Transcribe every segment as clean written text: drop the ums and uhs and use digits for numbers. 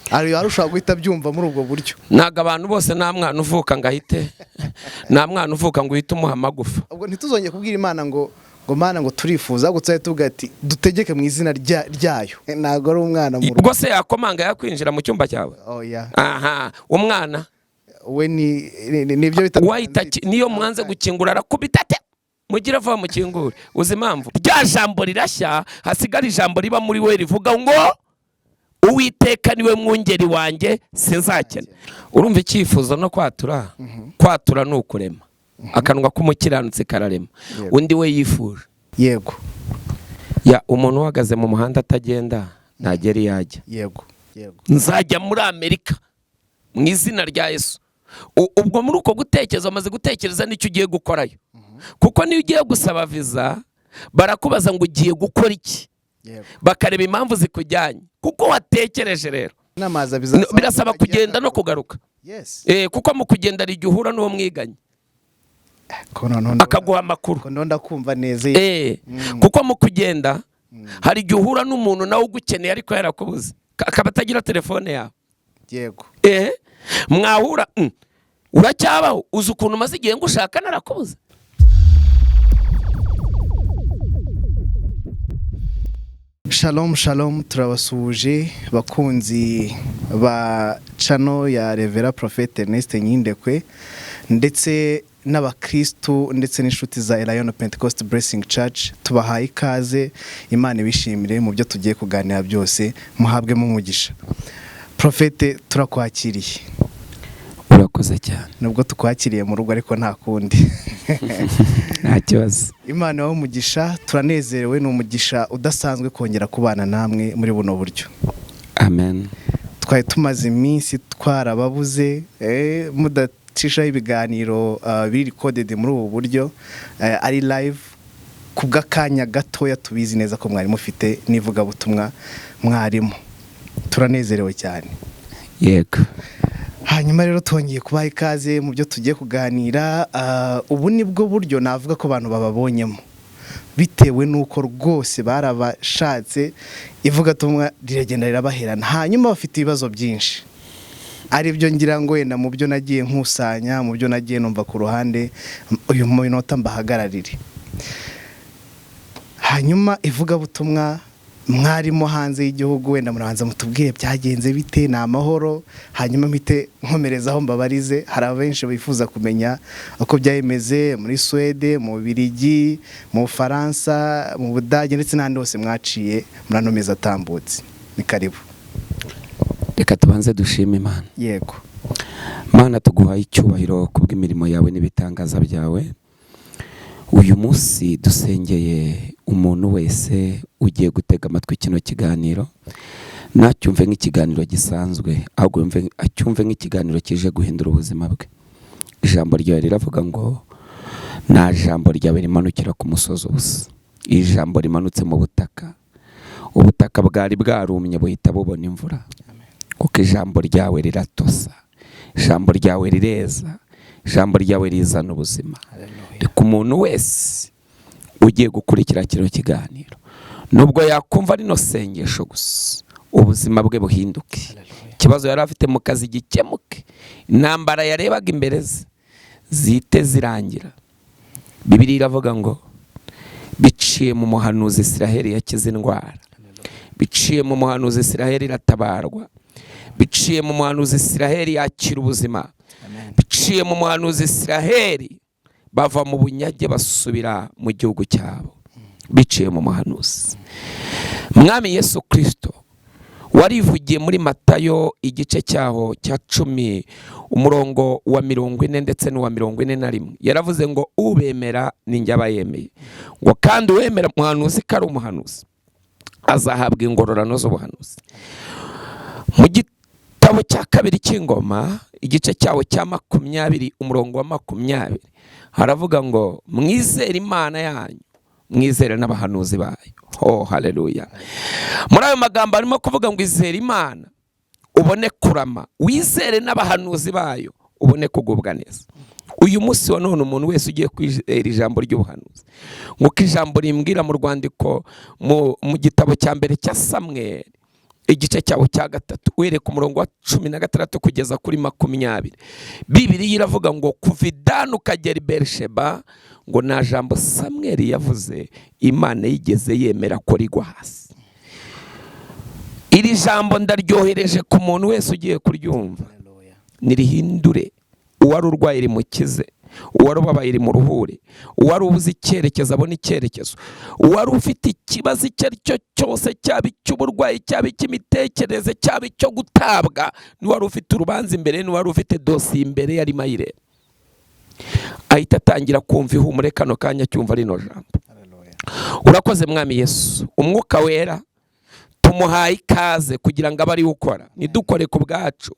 Hari ushobora guhita abyumva muri ubwo buryo. Ntabwo abantu bose, nta mwana uvuka ngo ahite, nta mwana uvuka ngo uhite umuha amagufa. Ubwo ntituzongere kubwira Imana ngo Mana, ngo turifuza, ahubwo tuzajya tuvuga ati dutegeke mu izina ryayo. Ntabwo ari umwana mu rugo. Ubwo se yakomanga yakwinjira mu cyumba cyawe? Oya. Aha umwana We ni ibyo bita wahita niyo mwanze gukingura arakubita ate: "Mugire vuba mukingure." Uzi impamvu? Rya jambo rirashya, hasigara ijambo riba muri we rivuga ngo: "Uwiteka niwe mwungeri wanjye, sinzakena." Urumva icyifuzo no kwatura? Kwatura ni ukurema. Akanwa k'umukiranutsi kararema. Undi we yifuje. Ya umuntu uhagaze mu muhanda atagenda ntagera iyo ajya. yego yego Nzajya muri Amerika mu izina rya Yesu. Ubwo muri uko gutekereza umaze gutekereza n'icyo ugiye gukorayo, kuko niyo ugiye gusaba viza barakubaza ngo ugiye gukora iki? Bakareba impamvu zikujyanye, kuko watekereje rero. N'amazi bizasaba Birasaba kugenda no kugaruka. Kuko mu kugenda hari igihe uhura n'uwo mwiganye Ko noneho akaguha amakuru. Ko noneho ndakumva neza. Kuko mu kugenda hari igihe uhura n'umuntu nawe ugukeneye ariko yarakubuze, akaba atagira telefone yawe. Mwahura, uracyabaho? Uzi ukuntu umaze igihe ngushaka narakubuze? Shalom shalom, turabasuhuje bakunzi ba channel ya Reverend Prophet Ernest Nyindekwe, ndetse n'abakristu, ndetse n'inshuti za Elion Pentecost Blessing Church. Tubahaye ikaze. Imana ibishimire mu byo tugiye kuganira byose, muhabwemo umugisha. Prophet, turakwakiriye. Urakoze cyane. Nubwo tukwakiriye mu rugo, ariko nta kundi. Nta kibazo. Imana ibahe umugisha. Turanezerewe, ni umugisha udasanzwe kongera kubana namwe muri buno buryo. Amen. Twari tumaze iminsi twarababuze, mudacishaho ibiganiro biri recorded muri ubu buryo, ari live, ku bw'akanya gatoya. Tubizi neza ko mwari mufite n'ivugabutumwa mwarimo. Turanezerewe cyane. Hanyuma rero twongeye kubaha ikaze mu byo tugiye kuganira. Ubu ni bwo buryo navuga ko abantu bababonyemo, bitewe n'uko rwose barabashatse, ivugabutumwa riragenda rirabaherana, hanyuma bafite ibibazo byinshi, aribyo ngira ngo wenda mu byo nagiye nkusanya, mu byo nagiye numva ku ruhande, uyu munota mbahagararire. Hanyuma ivugabutumwa mwarimo hanze y'igihugu, wenda murabanza mutubwire byagenze bite, ni amahoro? Hanyuma mpite nkomerezaho mbabarize. Hari abenshi bifuza kumenya uko byameze muri Suwede, mu Bubiligi, mu Bufaransa, mu Budage, ndetse n'ahandi hose mwaciye muri ano mezi atambutse. Ni karibu. Reka tubanze dushime Imana. Mana, tuguhaye icyubahiro kubw'imirimo yawe n'ibitangaza byawe. Uyu munsi dusengeye umuntu wese ugiye gutega amatwi kino kiganiro, ntacyumve nk'ikiganiro gisanzwe, ahubwo acyumve nk'ikiganiro kije guhindura ubuzima bwe. Ijambo ryawe riravuga ngo nta jambo ryawe rimanukira ku musozi ubusa. Iri jambo rimanutse mu butaka, ubutaka bwari bwarumye buhita bubona imvura, kuko ijambo ryawe riratosa, ijambo ryawe rireza, ijambo ryawe rizana ubuzima. Reka umuntu wese ugiye gukurikira kino kiganiro, nubwo yakumva rino sengesho gusa, ubuzima bwe buhinduke, ikibazo yari afite mu kazi gikemuke, intambara yarebaga imbere ze zite zirangira. Bibiliya iravuga ngo biciye mu muhanuzi Isiraheli yakize indwara, biciye mu muhanuzi Isiraheli iratabarwa, biciye mu muhanuzi Isiraheli yakira ubuzima, biciye mu muhanuzi Isiraheli bava mu bunyage basubira mu gihugu cyabo, biciye mu muhanuzi. Mwami Yesu Kirisito, warivugiye muri Matayo igice cyaho cya 10, umurongo wa 40 ndetse n'uwa 41, yaravuze ngo: "Ubemera ni njye aba yemeye," ngo kandi uwemera umuhanuzi ko ari umuhanuzi azahabwa ingororano z'ubuhanuzi. Mu gitabo cya kabiri cy'Ingoma, igice cyawo cya 20, umurongo wa 20, haravuga ngo: "Mwizere Imana yanyu, mwizere n'abahanuzi bayo." Oh haleluya! Muri ayo magambo arimo kuvuga ngo izere Imana ubone kurama, wizere n'abahanuzi bayo ubone kugubwa neza. Uyu munsi wa none, umuntu wese ugiye kwizera ijambo ry'ubuhanuzi, nk'uko ijambo rimbwira mu rwandiko mu gitabo cya mbere cya Samweli, Igice cyawo cya 3 uhereye ku murongo wa 16 kugeza kuri 20, Bibiliya iravuga ngo kuva i Dani ukagera i Berisheba, ngo nta jambo Samweli yavuze Imana yigeze yemera ko rigwa hasi. Iri jambo ndaryohereje ku muntu wese ugiye kuryumva, nirihindure uwari urwaye rimukize, uwari ubabaye rimuruhure, uwari ubuze icyerekezo abone icyerekezo, uwari ufite ikibazo icyo ari cyo cyose, cyaba icy'uburwayi, cyaba icy'imitekerereze, cyaba icyo gutabwa, n'uwari ufite urubanza imbere, n'uwari ufite dosiye imbere yarimo ayireba, ahita atangira kumva ihumure kano kanya cyumva rino jambo. Urakoze Mwami Yesu. Umwuka Wera tumuhaye ikaze kugira ngo abe ari ukora, ntidukore ku bwacu.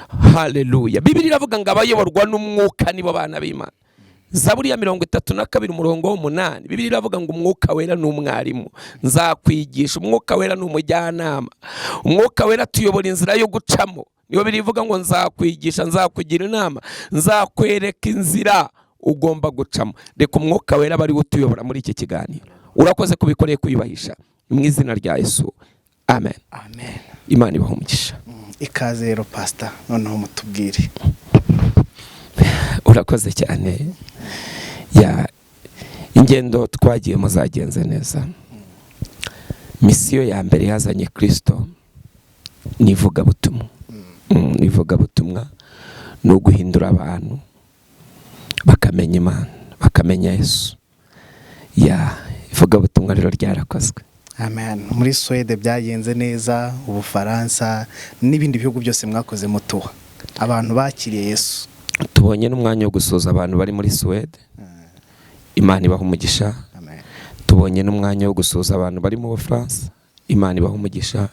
Haleluya. Bibiliya iravuga ngo abayoborwa n'umwuka nibo bana b'Imana. Zaburi ya 32 umurongo w'8, Bibiliya iravuga ngo Umwuka Wera ni umwarimu, nzakwigisha. Umwuka Wera ni umujyanama. Umwuka Wera tuyobora inzira yo gucamo. Niyo Bibiliya ivuga ngo nzakwigisha, nzakugira inama, nzakwereka inzira ugomba gucamo. Reka Umwuka Wera bari utuyobora muri iki kiganiro. Urakoze kubikoreye kuyubahisha mu izina rya Yesu, amen. Amen. Imana ibahe umugisha. Ikaze rero Pastor, noneho mutubwire. Urakoze cyane. Ya ingendo twagiye muzagenze neza. Misiyo ya mbere yazanye Kristo ni ivugabutumwa. Ivugabutumwa ni uguhindura abantu bakamenya Imana, bakamenya Yesu. Ya ivugabutumwa rero ryarakozwe. Amen. Muri Suwede byagenze neza, Ubufaransa n'ibindi bihugu byose mwakoze mutuha, abantu bakiriye Yesu. Tubonye n'umwanya wo gusuhuza abantu bari muri Suwede, Imana ibaha umugisha. Amen. Tubonye n'umwanya wo gusuhuza abantu bari mu Bufaransa, Imana ibaha umugisha.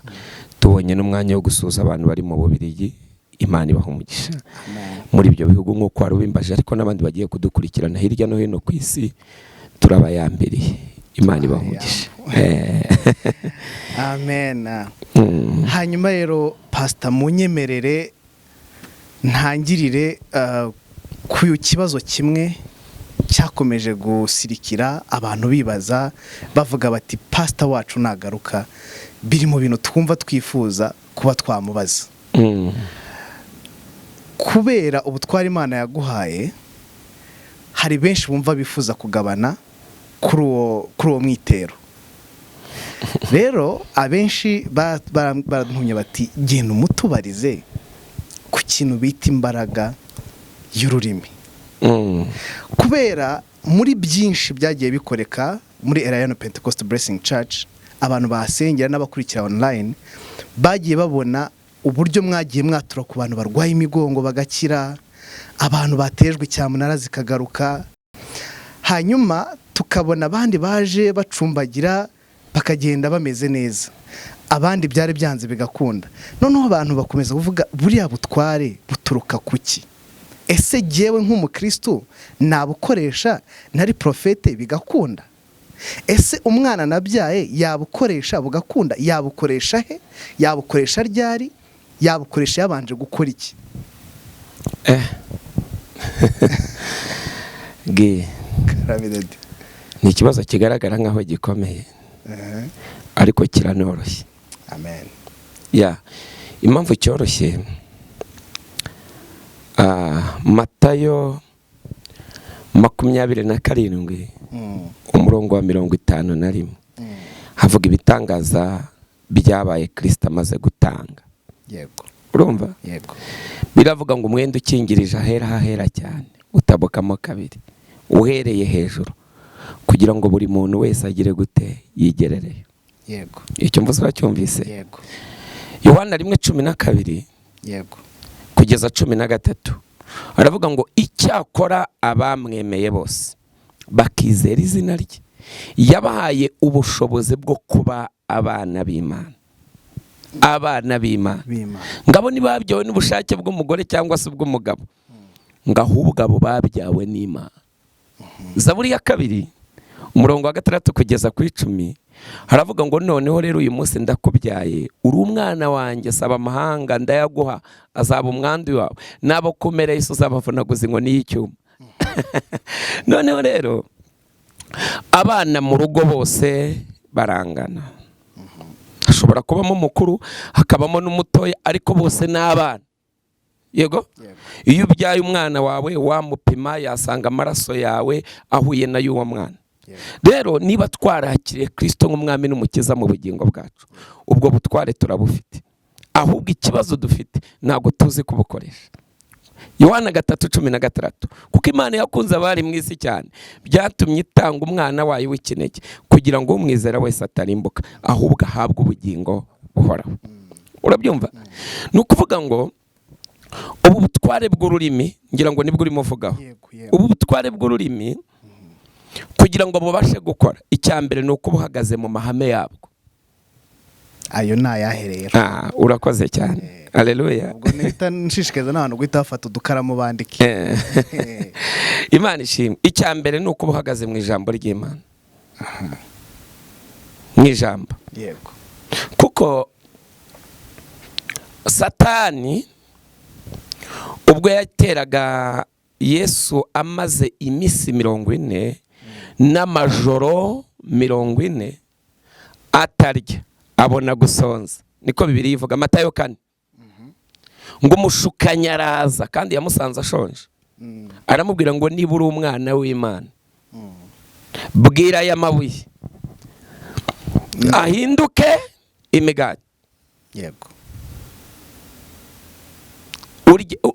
Tubonye n'umwanya wo gusuhuza abantu bari mu Bubiligi, Imana ibaha umugisha. Amen. Muri ibyo bihugu nk'uko wari ubimbaje, ariko n'abandi bagiye kudukurikirana hirya no hino ku isi, turabayambiriye. Imana ibaha umugisha. Amen. Hanyuma rero Pastor, munyemerere ntangirire ku kibazo kimwe cyakomeje gusirikira abantu bibaza, bavuga bati Pastor wacu nagaruka, biri mu bintu twumva twifuza kuba twamubaza. Kubera ubutwari Imana yaguhaye, hari benshi bumva bifuza kugabana kuri uwo mwitero. Rero abenshi barantumye bati genda umutubarize ku kintu bita imbaraga y'ururimi. Kubera muri byinshi byagiye bikoreka muri Elayono Pentecost Blessing Church, abantu bahasengera n'abakurikira online bagiye babona uburyo mwagiye mwatura ku bantu barwaye imigongo bagakira, abantu batejwe cyamunara zikagaruka, hanyuma tukabona abandi baje bacumbagira bakagenda bameze neza, abandi byari byanze bigakunda. Noneho abantu bakomeza kuvuga buriya butware buturuka kuki? Ese jyewe nk'umukristo nabukoresha ntari profete bigakunda? Ese umwana nabyaye yabukoresha bugakunda? Yabukoresha he? Yabukoresha ryari? Yabukoresha yabanje gukora iki? Ni ikibazo kigaragara nkaho gikomeye, ariko kiranoroshye. Amen. Ya impamvu cyoroshye, Matayo 27 umurongo wa 51 havuga ibitangaza byabaye Kristo amaze gutanga. Yego. Urumva? Yego. Biravuga ngo umwenda ukingirije ahera hahera cyane utabukamo kabiri uhereye hejuru, kugira ngo buri muntu wese agire gute yigerereyo. Yego. Icyo mvuze uracyumvise? Yego. Yohana 1:12 yego kugeza 13 aravuga ngo icyakora abamwemeye bose bakizera izina rye yabahaye ubushobozi bwo kuba abana b'Imana. Abana b'Imana ngabo ntibabyawe n'ubushake bw'umugore cyangwa se ubw'umugabo, ngo ahubwo abo babyawe n'Imana. Zaburi ya 2 umurongo wa 6 kugeza ku 10 haravuga ngo noneho rero uyu munsi ndakubyaye, uri umwana wanjye, saba amahanga ndayaguha, azaba umwandu wawe, nabo kumera Yesu uzabavunaguza inkoni y'icyuma. Noneho rero abana mu rugo bose barangana. Hashobora kubamo umukuru, hakabamo n'umutoya, ariko bose ni abana. Yego, iyo ubyaye umwana wawe wamupima yasanga amaraso yawe ahuye na y'uwo mwana. Rero niba twarakiriye Kristo nk'umwami n'umukiza mu bugingo bwacu, ubwo butware turabufite. Ahubwo ikibazo dufite ntabwo tuzi kubukoresha. Yohana 3:16, kuko Imana yakunze abari mu isi cyane, byatumye itanga umwana wayo w'ikinege kugira ngo umwizera wese atarimbuka, ahubwo ahabwe ubugingo buhoraho. Urabyumva? Ni ukuvuga ngo ubu butware bw'ururimi, ngira ngo nibwo urimo uvugaho. Ubu butware bw'ururimi kugira ngo bubashe gukora, icya mbere ni uko buhagaze mu mahame yabwo. Ayo ni ayahe rero? Urakoze cyane. Haleluya. Ubwo nihita nshishikariza n'abantu guhita bafata udukaramu bandike. Imana ishimwe. Icya mbere ni uko buhagaze mu ijambo ry'Imana. Mu ijambo. Yego. Kuko Satani ubwo yateraga Yesu amaze iminsi 40 n'amajoro 40 atarya, abona gusonza, niko Bibiliya ivuga, Matayo 4, ngo umushukanyi araza, kandi yamusanze ashonje, aramubwira ngo niba uri umwana w'Imana bwira aya mabuye ahinduke imigati. Yego.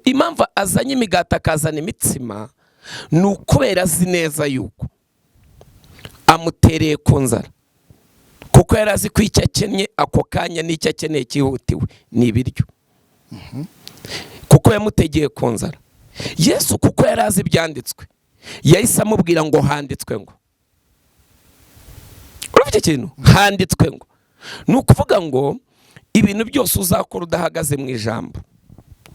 Impamvu azanye imigati akazana imitsima ni ukubera azi neza yuko amutereye ku nzara, kuko yari azi ko icyo akennye ako kanya n'icyo akeneye cyihutiwe ni ibiryo, kuko yamutegeye ku nzara. Yesu kuko yari azi ibyanditswe yahise amubwira ngo handitswe ngo. Urumva icyo kintu? Handitswe ngo. Ni ukuvuga ngo ibintu byose uzakora udahagaze mu ijambo,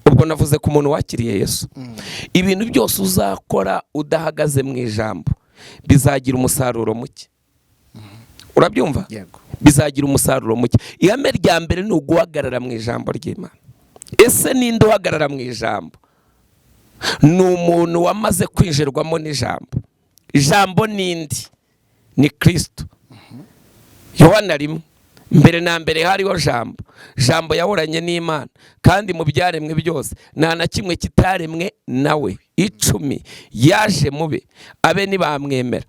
ubwo navuze ku muntu wakiriye Yesu, ibintu byose uzakora udahagaze mu ijambo bizagira umusaruro muke. Urabyumva? Yego. Bizagira umusaruro muke. Ihame rya mbere ni uguhagarara mu ijambo ry'Imana. Ese ninde uhagarara mu ijambo? Ni umuntu wamaze kwinjirwamo n'ijambo. Ijambo nindi ni Kristo. Yohana 1, mbere na mbere hariho jambo, jambo yahoranye n'Imana, kandi mu byaremwe byose nta na kimwe kitaremwe nawe. 10 yaje mube abe ntibamwemera.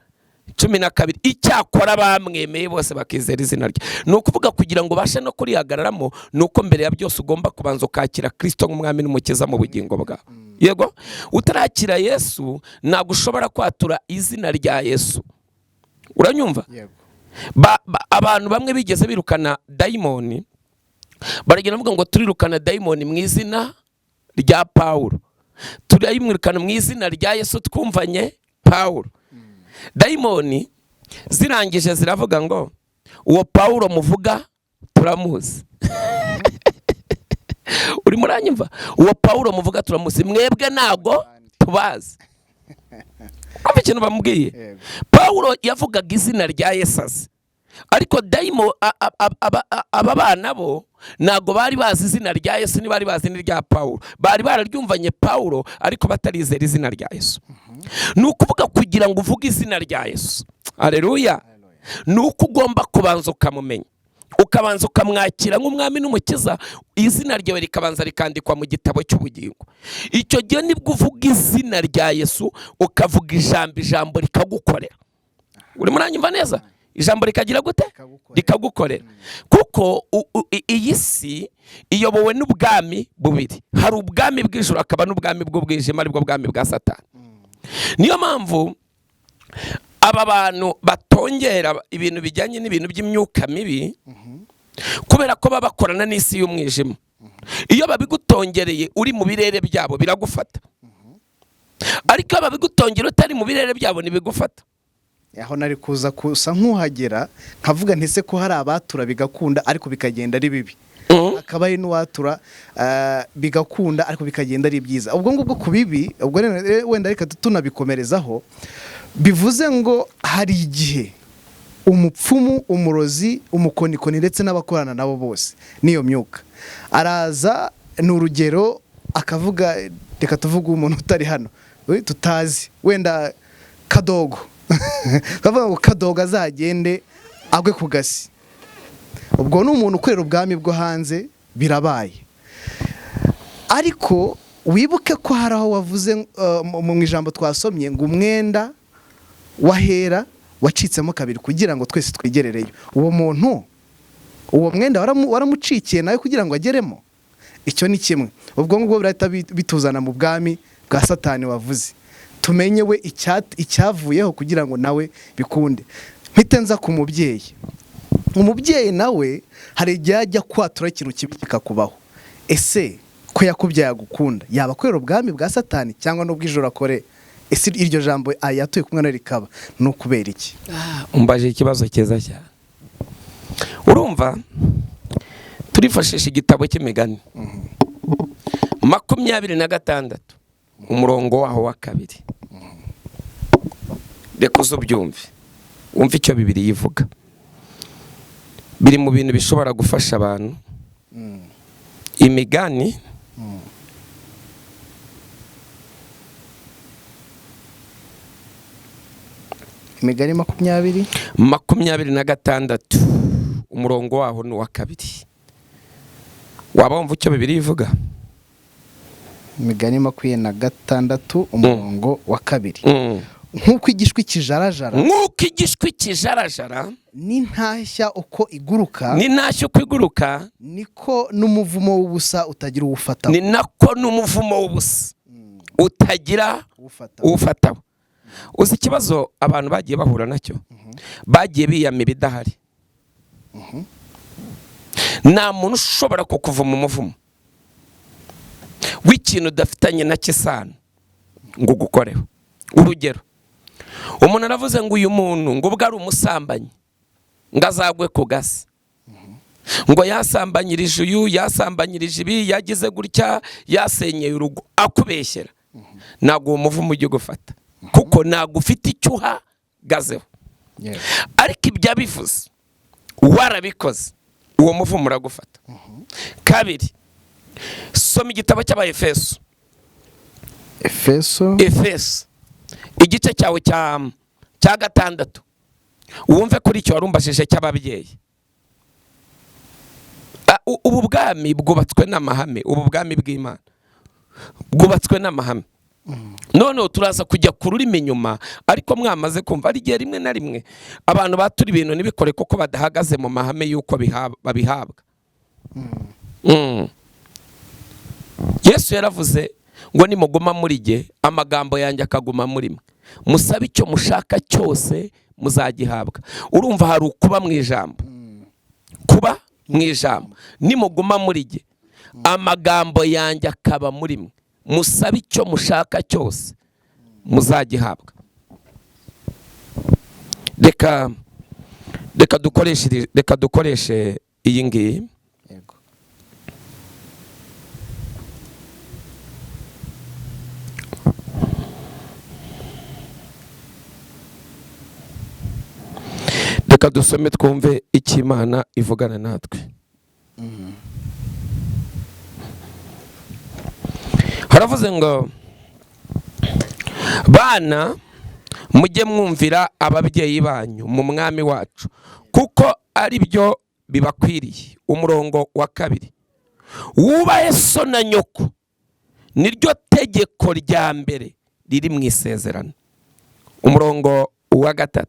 12 icyakora bamwemeye bose bakizera izina rye. Ni ukuvuga kugira ngo ubashe no kurihagararamo ni uko mbere ya byose ugomba kubanza ukakira Kristo nk'umwami n'umukiza mu bugingo bwawe. Yego, utarakira Yesu ntabwo ushobora kwatura izina rya Yesu. Uranyumva? Yego. Abantu bamwe bigeze birukana dayimoni, baragenda bavuga ngo turirukana dayimoni mu izina rya Pawulo, turayimwirukana mu izina rya Yesu twumvanye Pawulo. Dayimoni zirangije ziravuga ngo uwo Pawulo muvuga turamuzi. Uri muranyumva? Uwo Pawulo muvuga turamuzi, mwebwe ntago tubazi. Kumva ikintu bamubwiye? Pawulo yavugaga izina rya Yesu azi, ariko dayimo aba bana bo ntago bari bazi izina rya Yesu, ntibari bazi n'irya Pawulo, bari bararyumvanye Pawulo ariko batarizera izina rya Yesu. Ni ukuvuga kugira ngo uvuge izina rya Yesu, haleluya, ni uko ugomba kubanza ukamumenya, ukabanza ukamwakira nk'umwami n'umukiza, izina ryawe rikabanza rikandikwa mu gitabo cy'ubugingo. Icyo gihe nibwo uvuga izina rya Yesu, ukavuga ijambo, ijambo rikagukorera. Uri muranyumva neza? Ijambo rikagira gute? Rikagukorera. Kuko iyi si iyobowe n'ubwami bubiri, hari ubwami bw'ijuru akaba n'ubwami bw'ubwijima, aribwo bwami bwa Satani. Niyo mpamvu aba bantu batongera ibintu bijyanye n'ibintu by'imyuka mibi, kubera ko baba bakorana n'isi y'umwijima. Iyo babigutongereye uri mu birere byabo biragufata, ariko iyo babigutongera utari mu birere byabo ntibigufata. Aho nari kuza kusa nkuhagera nkavuga ntese ko hari abatura bigakunda ariko bikagenda ari bibi, akaba ari n'uwatura bigakunda ariko bikagenda ari byiza. Ubwo ngubwo ku bibi, ubwo wenda reka tunabikomerezaho, bivuze ngo hari igihe umupfumu, umurozi, umukonikoni ndetse n'abakorana nabo bose n'iyo myuka araza, ni urugero akavuga, reka tuvuge umuntu utari hano tutazi, wenda Kadogo, kavuga ngo Kadogo azagende agwe ku gasi, Ubwo ni umuntu ukorera ubwami bwo hanze, birabaye. Ariko wibuke ko hari aho wavuze mu ijambo twasomye ngo umwenda wahera wacitsemo kabiri kugira ngo twese twigerereyo. Uwo muntu uwo mwenda waramucikiye nawe kugira ngo ageremo. Icyo ni kimwe. Ubwo ngubwo birahita bituzana mu bwami bwa Satani wavuze, tumenye we icyavuyeho kugira ngo nawe bikunde. Mpite nza ku mubyeyi. Umubyeyi nawe hari igihe ajya kwatura ikintu kibi kikakubaho. Ese ko yakubyaye agukunda, yaba akorera ubwami bwa Satani cyangwa n'ubw'ijoro akore? Ese iryo jambo yatuye kumwe na rikaba ni ukubera iki? Umbaje ikibazo cyiza cyane. Urumva turifashisha igitabo cy'imigani 26 umurongo waho wa 2. Reka uzubyumve, wumve icyo Bibiliya ivuga. Biri mu bintu bishobora gufasha abantu. Imigani Imigani 26 umurongo waho ni uwa 2. Waba wumva icyo Bibiliya ivuga? Imigani 26 umurongo wa 2. Nk'uko igishwi kijarajara, nk'uko igishwi kijarajara, n'intashya uko iguruka, n'intashya uko iguruka, niko n'umuvumo w'ubusa utagira uwufataho, ni nako n'umuvumo w'ubusa utagira uwufataho. Uzi ikibazo abantu bagiye bahura nacyo? Bagiye biyama ibidahari. Nta muntu ushobora kukuvuma umuvumo w'ikintu udafitanye nacyo isano ngo ugukoreho. Urugero, umuntu aravuze ngo uyu muntu ngo ubwo ari umusambanyi ngo azagwe ku gasi, ngo yasambanyirije uyu, yasambanyirije ibi, yagize gutya, yasenyeye urugo, akubeshyera. Ntabwo uwo muvumo ujya ugufata, kuko ntabwo ufite icyo uhagazeho. Ariko ibyo abivuze warabikoze, uwo muvumo uragufata. 2, soma igitabo cy'Abaefeso. Efeso igice cyawe cya 6, wumve kuri icyo warumbajije cy'ababyeyi. Ubu bwami bwubatswe n'amahame, ubu bwami bw'Imana bwubatswe n'amahame. None turaza kujya ku rurimi nyuma, ariko mwamaze kumva ari igihe rimwe na rimwe abantu batura ibintu ntibikore kuko badahagaze mu mahame y'uko babihabwa. Yesu yaravuze ngo nimuguma muri jye, amagambo yanjye akaguma muri mwe, musabe icyo mushaka cyose muzagihabwa. Urumva hari ukuba mu ijambo, kuba mu ijambo. Nimuguma muri jye, amagambo yanjye akaba muri mwe, musabe icyo mushaka cyose muzagihabwa. Reka dukoreshe iyi ngiyi. Reka dusome twumve icyo Imana ivugana natwe. Haravuze ngo bana mujye mwumvira ababyeyi banyu mu mwami wacu, kuko ari byo bibakwiriye. Umurongo wa 2, wubahe so na nyoko, niryo tegeko rya mbere riri mu isezerano. Umurongo wa 3,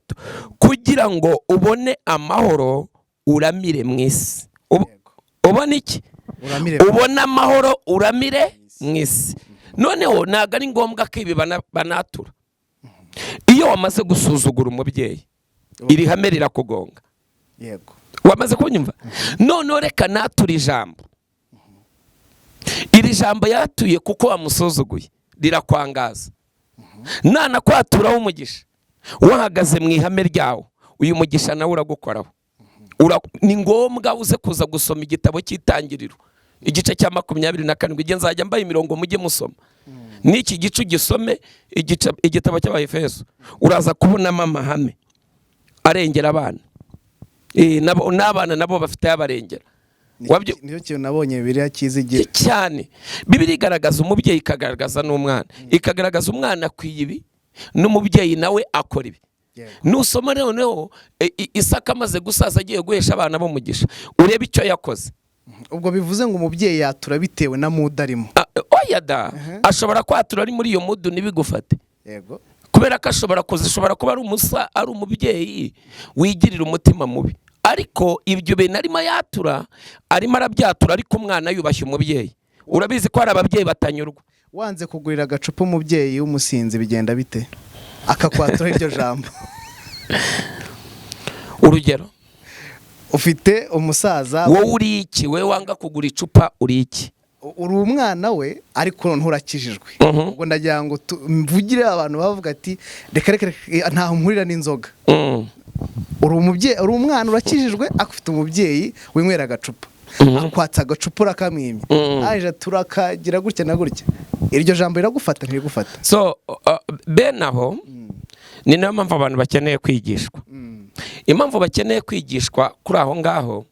kugira ngo ubone amahoro uramire mu isi. Ubone iki? Ubone amahoro uramire mu isi. Noneho ntabwo ari ngombwa ko ibi banatura. Iyo wamaze gusuzugura umubyeyi, iri hame rirakugonga. Yego. Wamaze kunyumva? Noneho reka natura ijambo. Iri jambo yatuye kuko wamusuzuguye, rirakwangaza. Nanakwatura umugisha, wahagaze mu ihame ryawo, uyu mugisha nawe uragukoraho. Ni ngombwa uze kuza gusoma igitabo cy'Itangiriro igice cya 27. Igihe nzajya mbaye imirongo mujye musoma n'iki gice ugisome, igitabo cy'Abaefeso, uraza kubonamo amahame arengera abana. N'abana nabo bafite abarengera. Niyo kintu nabonye Bibiliya kizigira cyane. Bibiliya igaragaza umubyeyi, ikagaragaza n'umwana, ikagaragaza umwana akwiye ibi n'umubyeyi nawe akora ibi. Nusoma noneho Isaka amaze gusaza agiye guhesha abana b'umugisha, urebe icyo yakoze. Ubwo bivuze ngo umubyeyi yatura bitewe na mood arimo? Oya da, ashobora kwatura ari muri iyo mood ntibigufate. Kubera ko ashobora kuzishobora kuba ari umusa, ari umubyeyi wigirira umutima mubi, ariko ibyo bintu arimo yatura, arimo arabyatura, ariko umwana yubashye umubyeyi. Urabizi ko hari ababyeyi batanyurwa. Wanze kugurira agacupa umubyeyi w'umusinzi, bigenda bite akakwatura iryo jambo? Urugero? Ufite umusaza. Wowe uri iki? Wowe wanga kugura icupa, uri iki? Uri umwana we, ariko noneho urakijijwe. Ubwo ndagira ngo mvugire abantu bavuga ati: "Reka, reka, reka, ntaho mpurira n'inzoga." Uri umubyeyi, uri umwana, urakijijwe, ariko ufite umubyeyi winywera agacupa. Akwatsa agacupa, urakamwimye. Aje turakagira gutya na gutya, iryo jambo riragufata, ntirigufata? So bene aho ni nayo mpamvu abantu bakeneye kwigishwa. Impamvu bakeneye kwigishwa kuri aho ngaho,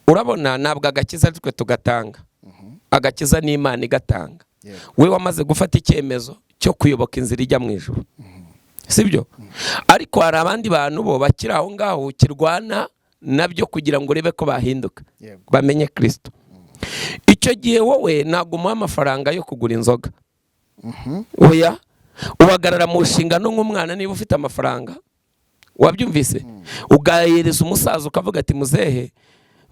urabona, ntabwo agakiza ari twe tugatanga. Agakiza ni Imana igatanga. We wamaze gufata icyemezo cyo kuyoboka inzira ijya mu ijuru, sibyo? Ariko hari abandi bantu bo bakiri aho ngaho kirwana nabyo kugira ngo urebe ko bahinduka, bamenye Kirisito. Icyo gihe wowe ntabwo umuha amafaranga yo kugura inzoga, oya. Uhagarara mu nshingano nk'umwana. Niba ufite amafaranga, wabyumvise, ugahereza umusaza, ukavuga ati: "Muzehe,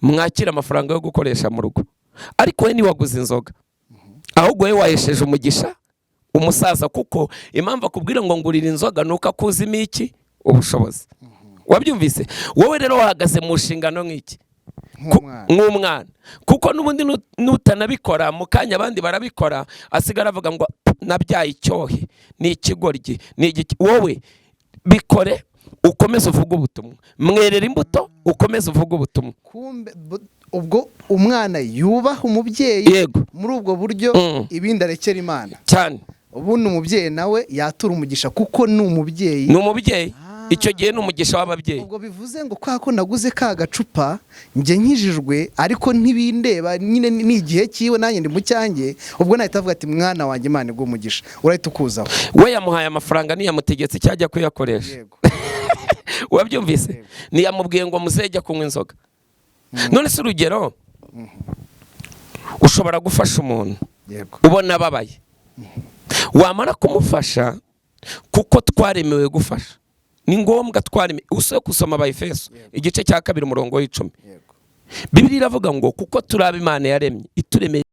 mwakire amafaranga yo gukoresha mu rugo." Ariko we ntiwaguze inzoga, ahubwo we wahesheje umugisha umusaza, kuko impamvu akubwira ngo ngurira inzoga ni uko akuzimo iki? Ubushobozi. Wabyumvise? Wowe rero wahagaze mu nshingano nk'iki? Nk'umwana. Nk'umwana, kuko n'ubundi nutanabikora mu kanya abandi barabikora, asigara avuga ngo nabyaye icyohe, ni ikigoryi, ni igiki. Wowe bikore, ukomeze uvuge ubutumwa, mwerera imbuto, ukomeze uvuge ubutumwa. Kumbe ubwo umwana yubaha umubyeyi muri ubwo buryo, ibindi arekera Imana. Cyane. Ubundi umubyeyi nawe yatura umugisha kuko ni umubyeyi. Ni umubyeyi. Icyo gihe ni umugisha w'ababyeyi. Ubwo bivuze ngo kwa ko naguze ka gacupa, njye nkijijwe, ariko ntibindeba nyine, ni igihe cyiwe, nanjye ndi mu cyanjye. Ubwo nahita avuga ati: "Mwana wanjye, Imana iguhe umugisha," urahita ukuzaho. We yamuhaye amafaranga, ntiyamutegetse icyo ajya kuyakoresha. Wabyumvise? Ntiyamubwiye ngo muzejya kunywa inzoga. None se urugero, ushobora gufasha umuntu ubona ababaye, wamara kumufasha, kuko twaremewe gufasha, ni ngombwa, twaremewe. Usoye gusoma Abayefeso igice cya 2 umurongo w'10. Bibiliya iravuga ngo kuko turi abo Imana yaremye, ituremeye.